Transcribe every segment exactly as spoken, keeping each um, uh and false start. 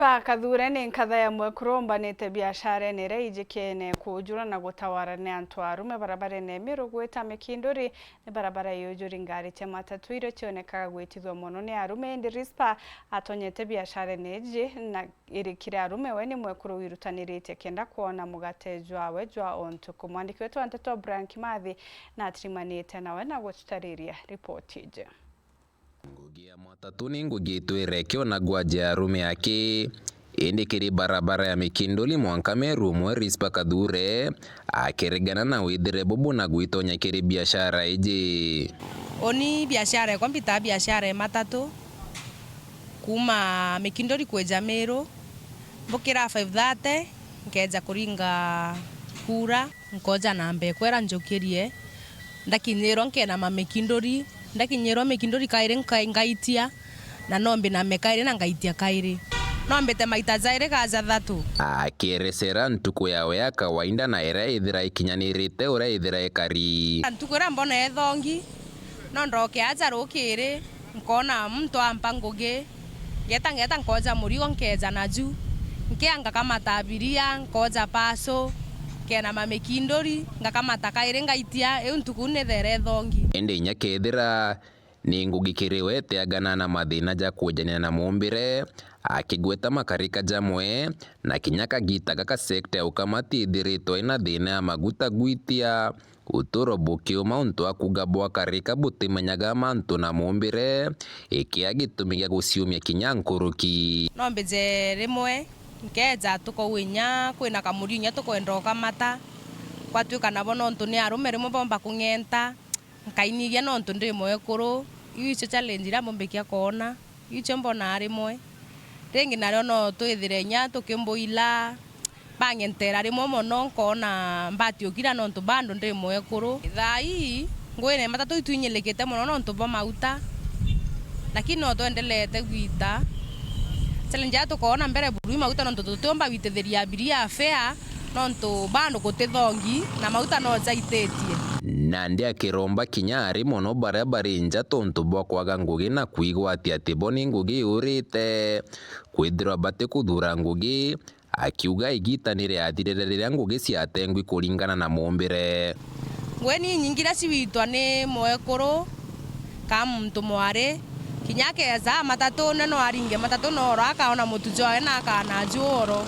Rispa Kathure ni nkatha ya mwekuru umbanite biasharene iria ijikene kuujura na gutawara ni antu arume barabarene Miru gwita Mikinduri. Ni barabara iujuri ngari cia matatu iria cionekaga gwitithua mono ni arume, indi Rispa atonyete biasharene iji na iri kiri arume, we ni mwekuru wirutaniritie kenda kwona mugate jwawe jwa o ntuku. Mwandiki wetu wa nteto Brian Kimathi natirimanite nawe na gututariria ripoti iji. Ngugi ya matatu ni ngugi itwire ikionagua ja arume aki, indi kiri barabara ya Mikinduri mwanka Meru, umwe Rispa Kathure akiregana na withire bubu na gwitonya kiri biashara iji. Uni biashara ekwa mbitaa biashara ya matatu kuuma Mikinduri kwija Meru, mbukira five thirty, nkeja kuringa kura, nkoja namba ekwera njukirie, ndakinyirwa nkenama Mikinduri, ndakinyirwa Mikinduri kairi nka-, ngaitia, na no mbiname kairi na ngaitia kairi. No mbite maita jairi ka jathatu. Akierecera ntuku yawe ya kawaida na iria ithira ikinyanirite uria ithira ikari. Ntuku iria mbona ithongi, no ndoke aja rukiri, nkona muntu ampa ngugi, ngeta, ngeta, nkoja murigo, nkeja naju, nkea, ngakamata abiria, nkoja paso, nkenama Mikinduri, ngakamata kairi, ngaitia, iu ntuku ni there ithongi. Indi inya kethira ni ngugi kiri we iteagana na mathina ja kujanira na mumbire, akigweta makarika jamwe, na kinya kagita gaka sekta ya ukamati ithiritwe ina thina ya maguta gwitia, uturo bukiuma untu wa kuuga bwakarika butimenyaga mantu na mumbire, ikia gitumi gia guciumia kinya nkuruki. No mbije rimwe, nkeja tukou inya kwina kamuriu inya tukwenda ukamata, kwatuika nabo nontu ni arume rimwe bomba kung'enta, nkainigia nontu ndi mwekuru. Iu icio challenge iria mbumbikia koona. Icio mbonaa rimwe. Ringi nario no twithire inya tukimbuila, bang'entera rimwe mono, nkoona mbatiukira nontu bado ndi mwekuru. Thaa ii, nguine matatu itwinyilikite mono nontu bwa mauta, lakini no twendelete gwita. Challenge iria tukoona mbere buru i mauta nontu tutiumba gwitithiria abiria fare, nontu bado gutithongi na mauta no jaititie. Nandi akiromba kinya ari mono baria bari nja tontu bwa kwaga ngugi na kwigwatia ati bo ni ngugi iurite, kwithirwa batikuthuura ngugi, akiuga igita ni riathirire riria ngugi ciatengwi kuringana na mumbire. Ngugi ni inyingi iria ciwitwa ni mwekuru, ka muntu mwari, kinya akeja matatune no aringe matatu na oro, akaona mutu jwawe na akaana ju oro.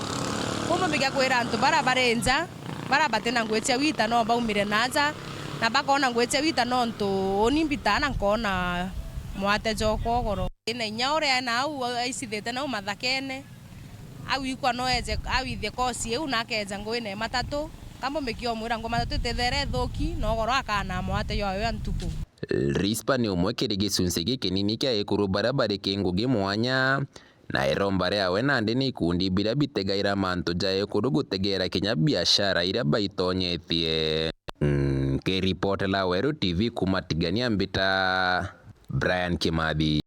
Kou mbumbikia kwira antu baria bari nja, baria batina ngugi cia wita no baumire na nja, na bakoona ngugi cia wita nontu uni mbitaa na nkoona mwate jwakwa ugoro. Ina inya uria ena au aicithite nau mathakene, au ikwa no eje awithie kosi iu na akeja nguine matatu, ka mbumbikia umwira ngugi matatu itithere ithuki, na ugoro akaana mwate jwawe wa ntuku. Rispa ni umwe kiri gicunci gikinini kia ekuru baria bari ki ngugi mwanya, na iromba riawe nandi ni ikundi biria bitegaira mantu ja ekuru gutegeera kinya biashara iria baitonyetie. Nkiripotera Weru T V kuuma Tigania, mbita Brian Kimathi.